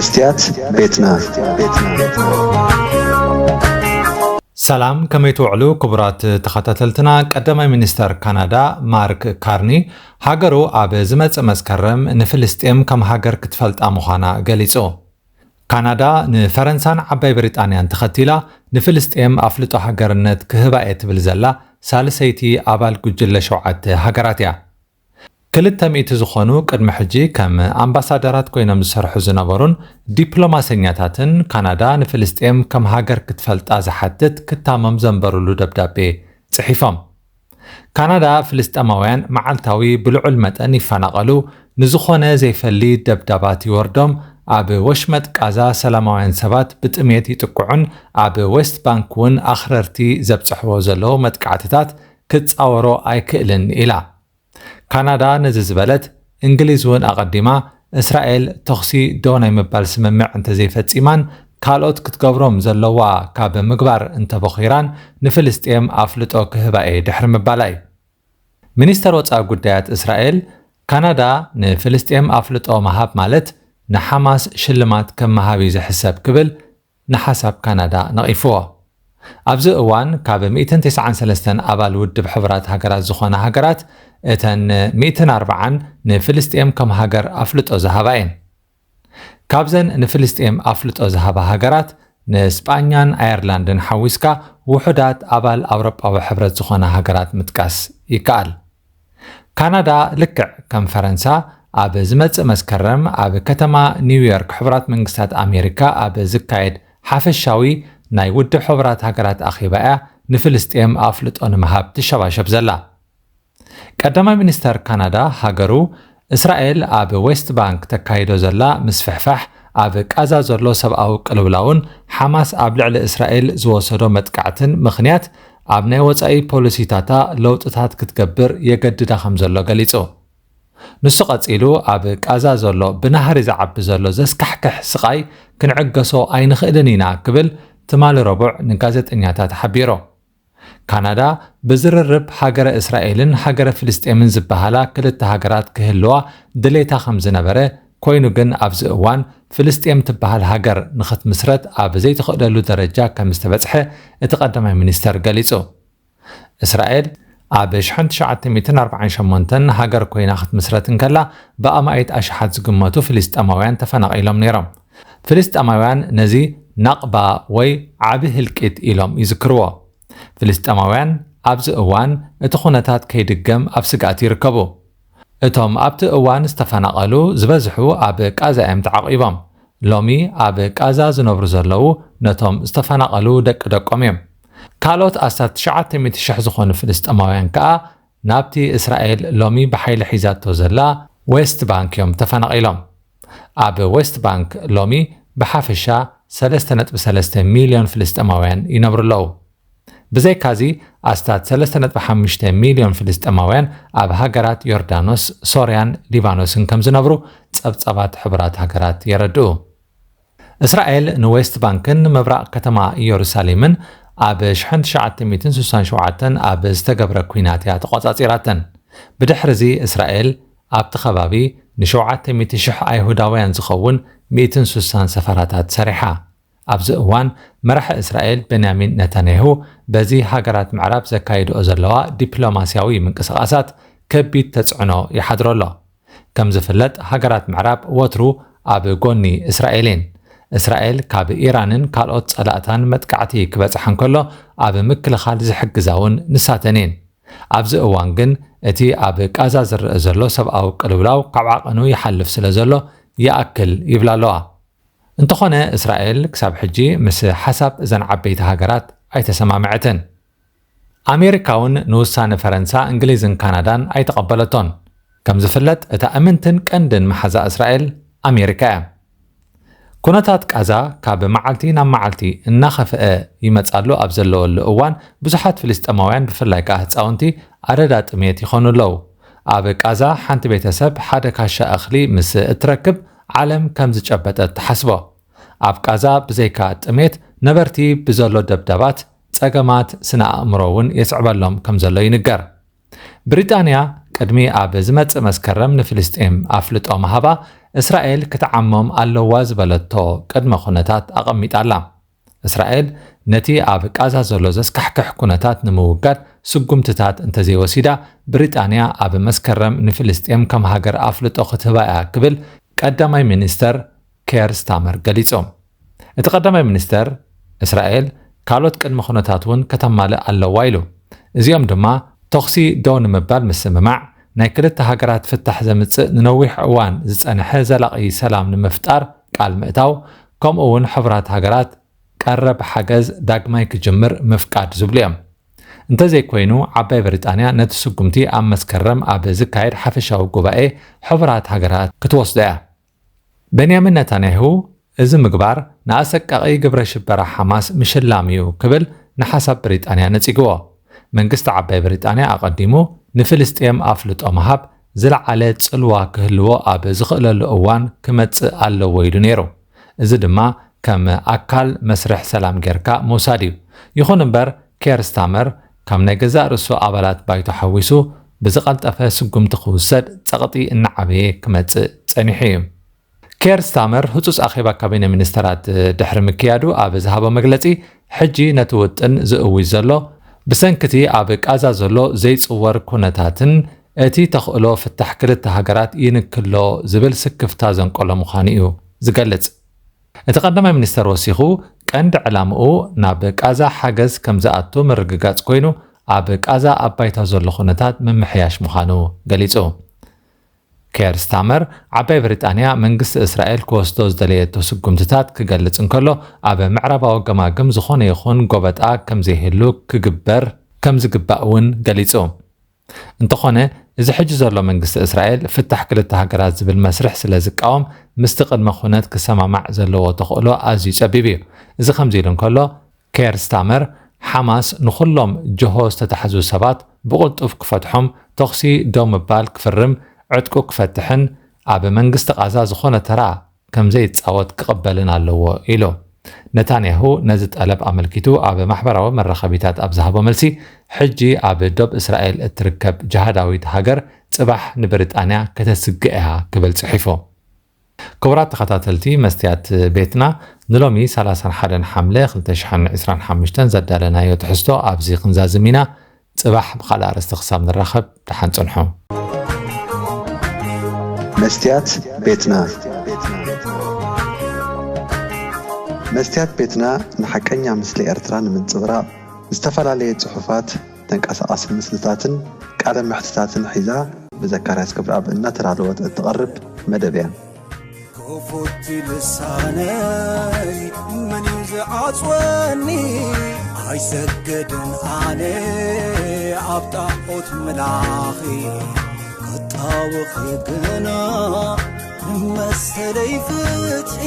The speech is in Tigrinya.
ስትያት ቤትና። ሰላም፣ ከመይ ትውዕሉ ክቡራት ተኸታተልትና? ቀዳማይ ሚኒስተር ካናዳ ማርክ ካርኒ ሃገሩ ኣብ ዝመጽእ መስከረም ንፍልስጤም ከም ሃገር ክትፈልጣ ምዃና ገሊጹ። ካናዳ ንፈረንሳን ዓባይ ብሪጣንያን ተኸቲላ ንፍልስጤም ኣፍልጦ ሃገርነት ክህባ እየ ትብል ዘላ ሳልሰይቲ ኣባል ጉጅለ ሸውዓተ ሃገራት እያ። ክልተ ሚእቲ ዝኾኑ ቅድሚ ሕጂ ከም ኣምባሳደራት ኮይኖም ዝሰርሑ ዝነበሩን ዲፕሎማሰኛታትን ካናዳ ንፍልስጤም ከም ሃገር ክትፈልጣ ዝሓትት ክታሞም ዘንበሩሉ ደብዳቤ ጽሒፎም። ካናዳ ፍልስጤማውያን መዓልታዊ ብልዑል መጠን ይፈናቐሉ፣ ንዝኾነ ዘይፈሊ ደብዳባት ይወርዶም፣ ኣብ ወሽመጥ ቃዛ ሰላማውያን ሰባት ብጥሜት ይጥቅዑን ኣብ ዌስት ባንክ እውን ኣኽረርቲ ዘብጽሕዎ ዘለዉ መጥቃዕትታት ክጻወሮ ኣይክእልን ኢላ። ካናዳ ነዚ ዝበለት፣ እንግሊዝ እውን ኣቐዲማ እስራኤል ተኹሲ ደው ናይ ምባል ስምምዕ እንተዘይፈጺማን ካልኦት ክትገብሮም ዘለዋ ካብ ምግባር እንተበኺራን ንፍልስጤም ኣፍልጦ ክህባ እየ ድሕሪ ምባላ እዩ። ሚኒስተር ወጻኢ ጉዳያት እስራኤል፣ ካናዳ ንፍልስጤም ኣፍልጦ ምሃብ ማለት ንሓማስ ሽልማት ከም ምሃብ እዩ ዝሕሰብ ክብል ንሓሳብ ካናዳ ነቒፍዎ። ኣብዚ እዋን ካብ ሚእትን ተስዓን ሰለስተን ኣባል ውድብ ሕቡራት ሃገራት ዝኾና ሃገራት እተን ሚእትን ኣርባዓን ንፍልስጤም ከም ሃገር ኣፍልጦ ዝሃባ እየን። ካብዘን ንፍልስጤም ኣፍልጦ ዝሃባ ሃገራት ንስጳኛን ኣየርላንድን ሓዊስካ ውሑዳት ኣባል ኣውሮጳዊ ሕብረት ዝኾና ሃገራት ምጥቃስ ይከኣል። ካናዳ ልክዕ ከም ፈረንሳ ኣብ ዝመጽእ መስከረም ኣብ ከተማ ኒውዮርክ ሕቡራት መንግስታት ኣሜሪካ ኣብ ዝካየድ ሓፈሻዊ ናይ ውድብ ሕቡራት ሃገራት ኣኼባ እያ ንፍልስጤም ኣፍልጦ ንምሃብ ትሸባሸብ ዘላ። ቀዳማይ ሚኒስተር ካናዳ ሃገሩ እስራኤል ኣብ ዌስት ባንክ ተካይዶ ዘላ ምስፍሕፋሕ ኣብ ቃዛ ዘሎ ሰብኣዊ ቅልውላውን ሓማስ ኣብ ልዕሊ እስራኤል ዝወሰዶ መጥቃዕትን ምኽንያት ኣብ ናይ ወጻኢ ፖሊሲታታ ለውጥታት ክትገብር የገድዳ ከም ዘሎ ገሊጹ። ንሱ ቀጺሉ ኣብ ቃዛ ዘሎ ብናህሪ ዝዓቢ ዘሎ ዘስካሕክሕ ስቓይ ክንዕገሶ ኣይንኽእልን ኢና ክብል ትማሊ ረቡዕ ንጋዜጠኛታት ሓቢሩ። ካናዳ ብዝርርብ ሃገረ እስራኤልን ሃገረ ፍልስጤምን ዝበሃላ ክልተ ሃገራት ክህልዋ ድሌታ ከም ዝነበረ ኮይኑ ግን ኣብዚ እዋን ፍልስጤም ትበሃል ሃገር ንኽትምስረት ኣብ ዘይትኽእለሉ ደረጃ ከም ዝተበጽሐ እቲ ቀዳማይ ሚኒስተር ገሊጹ። እስራኤል ኣብ ሽሕን ትሽዓተ ሚእትን ኣርባዓን ሸሞንተን ሃገር ኮይና ክትምስረት እንከላ ብኣማኢት ኣሽሓት ዝግመቱ ፍልስጤማውያን ተፈናቒሎም ነይሮም። ፍልስጤማውያን ነዚ ናቕባ ወይ ዓቢ ህልቂት ኢሎም ይዝክርዎ። ፍልስጤማውያን ኣብዚ እዋን እቲ ኩነታት ከይድገም ኣብ ስግኣት ይርከቡ። እቶም ኣብቲ እዋን ዝተፈናቐሉ ዝበዝሑ ኣብ ቃዛ እዮም ተዓቒቦም። ሎሚ ኣብ ቃዛ ዝነብሩ ዘለዉ ነቶም ዝተፈናቐሉ ደቂ ደቆም እዮም። ካልኦት ኣስታት ትሽዓተ ሚእቲ ሽሕ ዝኾኑ ፍልስጤማውያን ከኣ ናብቲ እስራኤል ሎሚ ብሓይሊ ሒዛቶ ዘላ ዌስት ባንክ እዮም ተፈናቒሎም። ኣብ ዌስት ባንክ ሎሚ ብሓፈሻ ሰለስተ ነጥቢ ሰለስተ ሚልዮን ፍልስጤማውያን ይነብሩ ኣለዉ። ብዘይካዚ ኣስታት ሰለስተ ነጥቢ ሓሙሽተ ሚልዮን ፍልስጤማውያን ኣብ ሃገራት ዮርዳኖስ፣ ሶርያን ሊባኖስን ከም ዝነብሩ ጸብጻባት ሕቡራት ሃገራት የረድኡ። እስራኤል ንዌስት ባንክን ምብራቕ ከተማ ኢየሩሳሌምን ኣብ ሽሕን ትሽዓተ ሚእትን ስሳን ሸውዓተን ኣብ ዝተገብረ ኲናት እያ ተቖጻጺራተን። ብድሕርዚ እስራኤል ኣብቲ ከባቢ ንሸውዓተ ሚእቲ ሽሕ ኣይሁዳውያን ዝኸውን ሚእትን ስሳን ሰፈራታት ሰሪሓ። ኣብዚ እዋን መራሒ እስራኤል ቤንያሚን ነታንያሁ በዚ ሃገራት ምዕራብ ዘካይድኦ ዘለዋ ዲፕሎማስያዊ ምንቅስቓሳት ከቢድ ተጽዕኖ ይሓድሮ ኣሎ። ከም ዝፍለጥ ሃገራት ምዕራብ ወትሩ ኣብ ጎኒ እስራኤል እየን። እስራኤል ካብ ኢራንን ካልኦት ጸላእታን መጥቃዕቲ ክበጽሓ እንከሎ ኣብ ምክልኻል ዝሕግዛ እውን ንሳተን እየን። ኣብዚ እዋን ግን እቲ ኣብ ቃዛ ዝረአ ዘሎ ሰብኣዊ ቅልውላው ካብ ዓቐኑ ይሓልፍ ስለ ዘሎ ይኣክል ይብላ ኣለዋ። እንተኾነ እስራኤል ክሳብ ሕጂ ምስ ሓሳብ እዘን ዓበይቲ ሃገራት ኣይተሰማምዐትን። ኣሜሪካ እውን ንውሳነ ፈረንሳ፣ እንግሊዝን ካናዳን ኣይተቐበለቶን። ከም ዝፍለጥ እታ እምንትን ቀንድን መሓዛ እስራኤል ኣሜሪካ እያ። ኩነታት ቃዛ ካብ መዓልቲ ናብ መዓልቲ እናኸፍአ ይመጻሉ ኣብ ዘለወሉ እዋን ብዙሓት ፍልስጤማውያን ብፍላይ ከኣ ህጻውንቲ ኣደዳ ጥሜት ይኾኑ ኣለዉ። ኣብ ቃዛ ሓንቲ ቤተሰብ ሓደ ካሻ እኽሊ ምስ እትረክብ ዓለም ከም ዝጨበጠት ትሓስቦ። ኣብ ቃዛ ብዘይካ ጥሜት ነበርቲ ብዘሎ ደብዳባት፣ ጸገማት ስነ ኣእምሮ እውን የስዕበሎም ከም ዘሎ ይንገር። ብሪጣንያ ቅድሚ ኣብ ዝመጽእ መስከረም ንፍልስጤም ኣፍልጦ ምሃባ እስራኤል ክትዓሞም ኣለዋ ዝበለቶ ቅድመ ኩነታት ኣቐሚጣ ኣላ። እስራኤል ነቲ ኣብ ቃዛ ዘሎ ዘስካሕክሕ ኩነታት ንምውጋድ ስጉምትታት እንተዘይወሲዳ፣ ብሪጣንያ ኣብ መስከረም ንፍልስጤም ከም ሃገር ኣፍልጦ ክትህባ እያ ክብል ቀዳማይ ሚኒስተር ኬር ስታመር ገሊጹ። እቲ ቀዳማይ ሚኒስተር፣ እስራኤል ካልኦት ቅድመ ኩነታት እውን ከተማልእ ኣለዋ ኢሉ። እዚኦም ድማ ተኹሲ ደው ንምባል ምስምማዕ፣ ናይ ክልተ ሃገራት ፍታሕ ዘምጽእ ንነዊሕ እዋን ዝጸንሐ ዘላቒ ሰላም ንምፍጣር ቃል ምእታው፣ ከምኡ እውን ሕቡራት ሃገራት ቀረብ ሓገዝ ዳግማይ ክጅምር ምፍቃድ ዝብሉ እዮም። እንተዘይኮይኑ፣ ዓባይ ብሪጣንያ ነቲ ስጉምቲ ኣብ መስከረም ኣብ ዝካየድ ሓፈሻዊ ጉባኤ ሕቡራት ሃገራት ክትወስዶ እያ። ቤንያሚን ነታንያሁ፣ እዚ ምግባር ንኣሰቃቒ ግብረ ሽበራ ሓማስ ምሽላም እዩ ክብል ንሓሳብ ብሪጣንያ ነጺግዎ። መንግስቲ ዓባይ ብሪጣንያ ኣቐዲሙ ንፍልስጤም ኣፍልጦ ምሃብ ዝለዓለ ጽልዋ ክህልዎ ኣብ ዝኽእለሉ እዋን ክመጽእ ኣለዎ ኢሉ ነይሩ። እዚ ድማ ከም ኣካል መስርሕ ሰላም ጌርካ ምውሳድ እዩ። ይኹን እምበር፣ ኬር ስታመር ካብ ናይ ገዛእ ርእሱ ኣባላት ባይቶ ሓዊሱ ብዝቐልጠፈ ስጉምቲ ክውሰድ ጸቕጢ እናዓበየ ክመጽእ ጸኒሑ እዩ። ኬር ስታመር ህጹጽ ኣኼባ ካቢነ ሚኒስተራት ድሕሪ ምክያዱ ኣብ ዝሃቦ መግለጺ፣ ሕጂ ነቲ ውጥን ዝእውጅ ዘሎ ብሰንኪ እቲ ኣብ ቃዛ ዘሎ ዘይጽወር ኩነታትን እቲ ተኽእሎ ፍታሕ ክልተ ሃገራት ይንክሎ ዝብል ስክፍታ ዘንቀሎ ምዃኑ እዩ ዝገልጽ። እቲ ቀዳማይ ሚኒስተር ወሲኹ፣ ቀንዲ ዕላምኡ ናብ ቃዛ ሓገዝ ከም ዝኣቱ ምርግጋጽ ኮይኑ፣ ኣብ ቃዛ ኣብ ባይታ ዘሎ ኩነታት ምምሕያሽ ምዃኑ ገሊጹ። ኬር ስታመር፣ ዓባይ ብሪጣንያ መንግስቲ እስራኤል ክወስዶ ዝደለየቶ ስጉምትታት ክገልጽ እንከሎ፣ ኣብ ምዕራባዊ ገማግም ዝኾነ ይኹን ጎበጣ ከም ዘይህሉ ክግበር ከም ዝግባእ እውን ገሊጹ። እንተኾነ፣ እዚ ሕጂ ዘሎ መንግስቲ እስራኤል ፍታሕ ክልተ ሃገራት ዝብል መስርሕ ስለ ዝቃወም፣ ምስቲ ቅድመ ኩነት ክሰማማዕ ዘለዎ ተኽእሎ ኣዝዩ ጸቢብ እዩ። እዚ ከምዚ ኢሉ እንከሎ፣ ኬር ስታመር፣ ሓማስ ንኹሎም ጀሆ ዝተታሕዙ ሰባት ብቕልጡፍ ክፈትሖም፣ ተኹሲ ደው ምባል ክፍርም፣ ዕጥቁ ክፈትሕን ኣብ መንግስቲ ቃዛ ዝኾነ ተራ ከም ዘይጻወት ክቕበልን ኣለዎ ኢሉ። ነታንያሁ ነዚ ጠለብ ኣመልኪቱ ኣብ ማሕበራዊ መራኸቢታት ኣብ ዝሃቦ መልሲ፣ ሕጂ ኣብ ዶብ እስራኤል እትርከብ ጅሃዳዊት ሃገር ጽባሕ ንብሪጣንያ ከተስግእ እያ ክብል ጽሒፉ። ክቡራት ተኸታተልቲ መስትያት ቤትና፣ ንሎሚ ሰላሳን ሓደን ሓምለ ክልተ ሽሕን ዕስራን ሓሙሽተን ዘዳለናዮ ትሕዝቶ ኣብዚ ክንዛዝም ኢና። ጽባሕ ብኻልእ ኣርእስቲ ክሳብ ንራኸብ፣ ደሓን ጽንሑ። መስትያት ቤትና። መስትያት ቤትና ንሓቀኛ ምስሊ ኤርትራ ንምንጽብራቕ፣ ዝተፈላለየ ጽሑፋት፣ ተንቀሳቓሲ ምስልታትን ቃለ መሕትታትን ሒዛ ብዘካርያስ ገብረኣብ እናተዳለወት እትቐርብ መደብ እያ። ክፉት ልሳነይ መን እዩ ዝዓጽወኒ? ኣይሰግድን ኣነ ኣብ ጣዖት ምላኺ፣ ክጣወኺ ግና ንመሰለይ ፍትሒ።